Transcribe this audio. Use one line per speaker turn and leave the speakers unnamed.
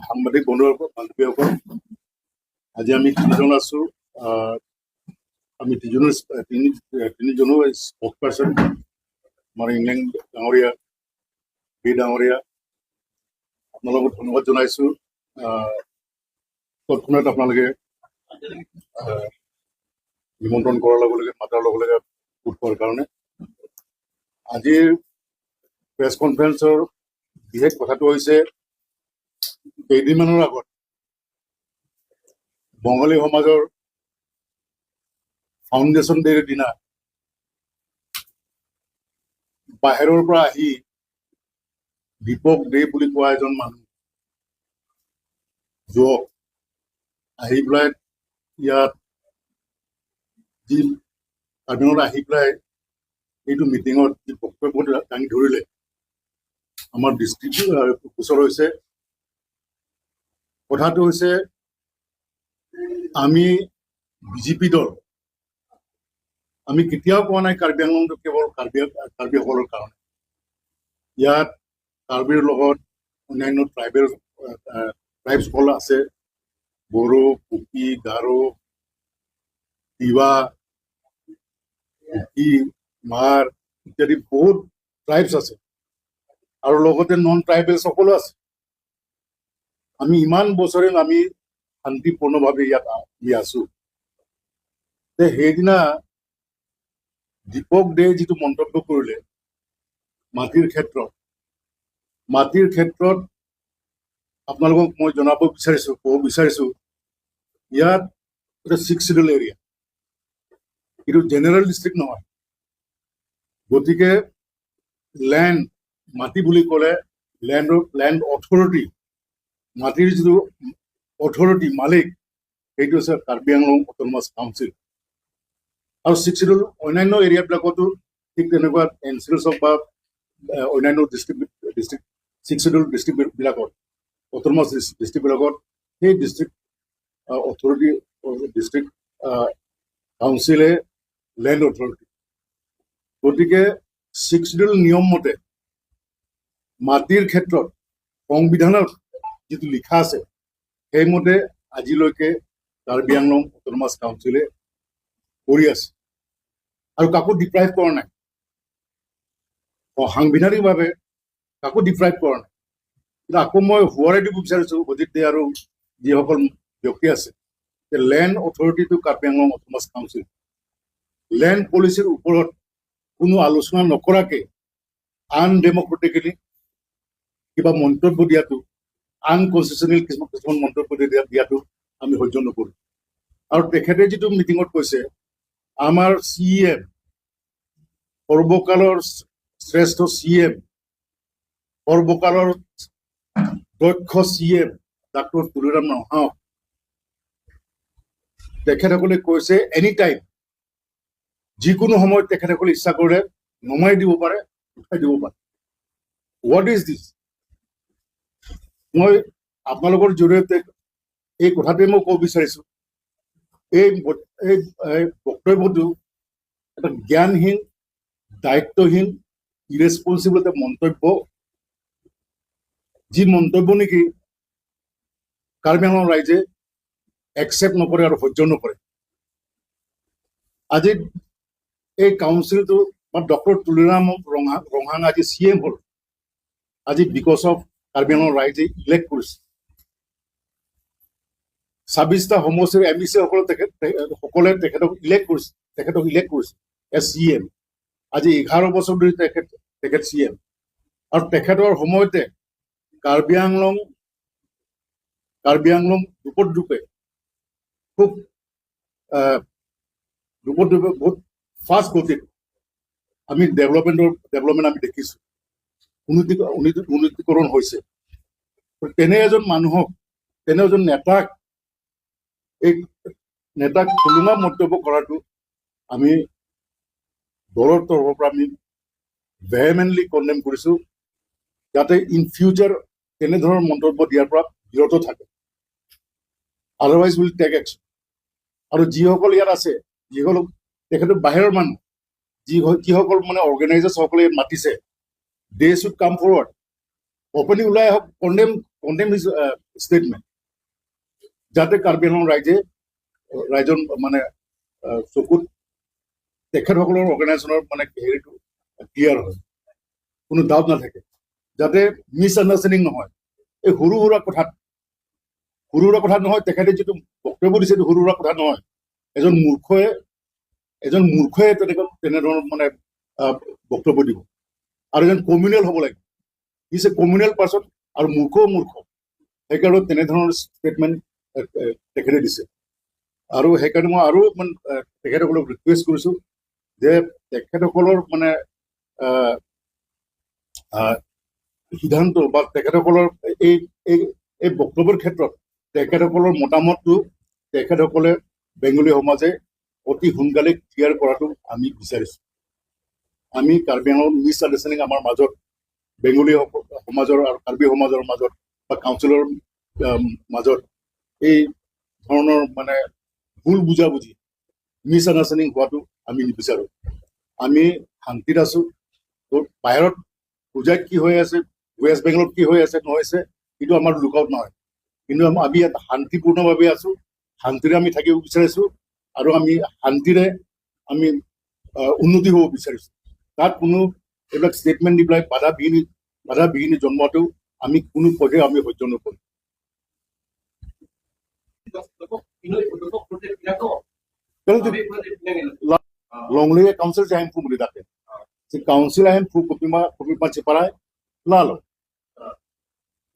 সাংবাদিক বন্ধুসকল, বান্ধৱীসকল, আজি আমি তিনিজন আছো। আমি তিনিজনো স্প'ক পাৰ্চন। আমাৰ ইংলেণ্ড ডাঙৰীয়া, বি ডাঙৰীয়া, আপোনালোকক ধন্যবাদ জনাইছো। তৎক্ষণাত আপোনালোকে নিমন্ত্ৰণ কৰাৰ লগে লগে, মাতাৰ লগে লগে গোট খোৱাৰ কাৰণে। আজিৰ প্ৰেছ কনফাৰেন্সৰ বিশেষ কথাটো হৈছে, কেইদিনমানৰ আগত বঙালী সমাজৰ ফাউণ্ডেশ্যন ডেৰ দিনা বাহিৰৰ পৰা আহি দীপক দে বুলি কোৱা এজন মানুহ, যুৱক আহি পেলাই ইয়াত যি কাৰ্বিঙত আহি পেলাই এইটো মিটিঙত যি বক্তব্য দাঙি ধৰিলে, আমাৰ দৃষ্টি গোচৰ হৈছে। কথাটো হৈছে, আমি বিজেপি দল, আমি কেতিয়াও কোৱা নাই কাৰ্বি আংলংটো কেৱল কাৰ্বিসকলৰ কাৰণে। ইয়াত কাৰ্বিৰ লগত অন্যান্য ট্ৰাইবছসকল আছে। বড়ো, কুকি, গাৰো, তিৱা, কুকি, মাৰ ইত্যাদি বহুত ট্ৰাইবছ আছে আৰু লগতে নন ট্ৰাইবেল সকলো আছে। আমি ইমান বছৰে আমি শান্তিপূৰ্ণভাৱে ইয়াত আমি আছো। তে সেইদিনা দীপক দে যিটো মন্তব্য কৰিলে মাটিৰ ক্ষেত্ৰত, আপোনালোকক মই জনাব বিচাৰিছো, ক'ব বিচাৰিছো, ইয়াত এটা ছিক্স চিডুল এৰিয়া, এইটো জেনেৰেল ডিষ্ট্ৰিক্ট নহয়। গতিকে লেণ্ড, মাটি বুলি ক'লে লেণ্ড অথৰিটি, মাটিৰ যিটো অথৰিটি, মালিক, সেইটো হৈছে কাৰ্বি আংলং অট'নমাছ কাউন্সিল। আৰু ছিক্স চিডুল অন্যান্য এৰিয়াবিলাকতো ঠিক তেনেকুৱা এনচিলছ হওক বা অন্যান্য ডিষ্ট্ৰিক্ট ডিষ্ট্ৰিক্ট ছিক্স চিডুল ডিষ্ট্ৰিক্টবিলাকত, অট'নমাছ ডিষ্ট্ৰিক্টবিলাকত সেই ডিষ্ট্ৰিক্ট অথৰিটি, ডিষ্ট্ৰিক্ট কাউন্সিলে লেণ্ড অথৰিটি। গতিকে ছিক্স চিডুল নিয়ম মতে মাটিৰ ক্ষেত্ৰত সংবিধানত যিটো লিখা আছে, সেইমতে আজিলৈকে কাৰ্বি আংলং অট'নমাছ কাউন্সিলে কৰি আছে আৰু কাকো ডিপ্ৰাইভ কৰা নাই। সাংবিধানিকভাৱে কাকো ডিপ্ৰাইভ কৰা নাই। কিন্তু আকৌ মই সোঁৱৰাই দিব বিচাৰিছোঁ অজিত দে আৰু যিসকল ব্যক্তি আছে, লেণ্ড অথৰিটিটো Karbi Anglong autonomous council. Land পলিচিৰ ওপৰত কোনো আলোচনা নকৰাকে আনডেমক্ৰেটিকেলি কিবা মন্তব্য দিয়াটো, আনকনষ্টিটিউচনেল কিছুমান কিছুমান মন্তব্য দিয়াটো আমি সহ্য নকৰোঁ। আৰু তেখেতে যিটো মিটিঙত কৈছে, আমাৰ চি এম, সৰ্বকালৰ শ্ৰেষ্ঠ চি এম, সৰ্বকালৰ দক্ষ C M doctor Tuliram Ronghang, তেখেতসকলে কৈছে এনি টাইম, যিকোনো সময়ত তেখেতসকলে ইচ্ছা কৰিলে নমাই দিব পাৰে, উঠাই দিব পাৰে। What is this? মই আপোনালোকৰ জৰিয়তে এই কথাটোৱে মই ক'ব বিচাৰিছো, এই বক্তব্যটো এটা জ্ঞানহীন, দায়িত্বহীন, ইৰেচপনচিবল এটা মন্তব্য, যি মন্তব্য নেকি কাৰ্বি আংলং ৰাইজে একচেপ্ট নকৰে আৰু সহ্য নকৰে। আজি এই কাউন্সিলটো বা ডক্টৰ তুলিৰাম ৰংহাং আজি চি এম হ'ল আজি because of Karbi Anglong ৰাইজে ইলেক্ট কৰিছে। 26টা সমষ্টিৰ এম ই চি সকলে সকলে তেখেতক ইলেক্ট কৰিছে এজ চি এম। আজি 11 বছৰ ধৰি তেখেত চি এম আৰু তেখেতৰ সময়তে কাৰ্বি আংলং ৰূপত ৰূপে খুব ৰূপত ৰূপে বহুত ফাষ্ট গতিত আমি ডেভেলপমেণ্ট আমি দেখিছোঁ, উন্নতিকৰণ হৈছে। তেনে এজন মানুহক, তেনে এজন নেতাক, এই নেতাক টুলুঙা মন্তব্য কৰাটো আমি দলৰ তৰফৰ পৰা আমি ভেহেমেণ্টলি কণ্ডেম কৰিছোঁ, যাতে ইন ফিউচাৰ তেনেধৰণৰ মন্তব্য দিয়াৰ পৰা বিৰত থাকে। Otherwise will take action. আৰু যিসকল ইয়াত আছে, যিসকল তেখেতৰ বাহিৰৰ মানুহ, যিসকল মানে অৰ্গেনাইজাৰ্ছসকলে মাতিছে, they should come forward. Openly ওলাই আহক, কণ্ডেম his statement, যাতে কাৰ্বি আংলং ৰাইজৰ মানে চকুত তেখেতসকলৰ অৰ্গেনাইজেশ্যনৰ মানে হেৰিটো ক্লিয়াৰ হয়, কোনো ডাউট নাথাকে, যাতে মিছ আণ্ডাৰষ্টেণ্ডিং নহয়। এই সৰু সুৰা কথাত, সৰু সুৰা কথাত নহয়, তেখেতে যিটো বক্তব্য দিছে সেইটো সৰু সুৰা কথা নহয়। এজন মূৰ্খই তেনেকুৱা তেনেধৰণৰ মানে বক্তব্য দিব আৰু এজন কমিউনেল হ'ব লাগিব। Is a communal person আৰু মূৰ্খও মূৰ্খ, সেইকাৰণে তেনেধৰণৰ ষ্টেটমেণ্ট তেখেতে দিছে। আৰু সেইকাৰণে মই আৰু মানে তেখেতসকলক ৰিকুৱেষ্ট কৰিছোঁ যে তেখেতসকলৰ মানে আহ, আহ, সিদ্ধান্ত বা তেখেতসকলৰ এই এই এই বক্তব্যৰ ক্ষেত্ৰত তেখেতসকলৰ মতামতটো তেখেতসকলে বেংগলী সমাজে অতি সোনকালে ক্লিয়াৰ কৰাটো আমি বিচাৰিছোঁ। আমি কাৰ্বি আংলঙত মিছ আণ্ডাৰষ্টেণ্ডিং আমাৰ মাজত, বেংগলী সমাজৰ আৰু কাৰ্বি সমাজৰ মাজত বা কাউন্সিলৰ মাজত এই ধৰণৰ মানে ভুল বুজাবুজি, মিছ আণ্ডাৰষ্টেণ্ডিং হোৱাটো আমি নিবিচাৰোঁ। আমি শান্তিত আছোঁ। তো বাহিৰত হোজাইত কি হৈ আছে, ৱেষ্ট বেংগলত কি হৈ আছে নহৈছে, সেইটো আমাৰ লুকআউট নহয়। কিন্তু আমি ইয়াত শান্তিপূৰ্ণভাৱে আছোঁ, শান্তিৰে আমি থাকিব বিচাৰিছোঁ আৰু আমি শান্তিৰে আমি উন্নতি হ'ব বিচাৰিছোঁ। তাত কোনো এইবিলাক ষ্টেটমেণ্ট দি পেলাই বাধা বিঘিনি জন্মোৱাটো আমি কোনো পধ্যে আমি সহ্য নকৰোঁ। Kalau Longleng council jahin fu muli dake. Si council ahen fu kopima kopima chipara lalo.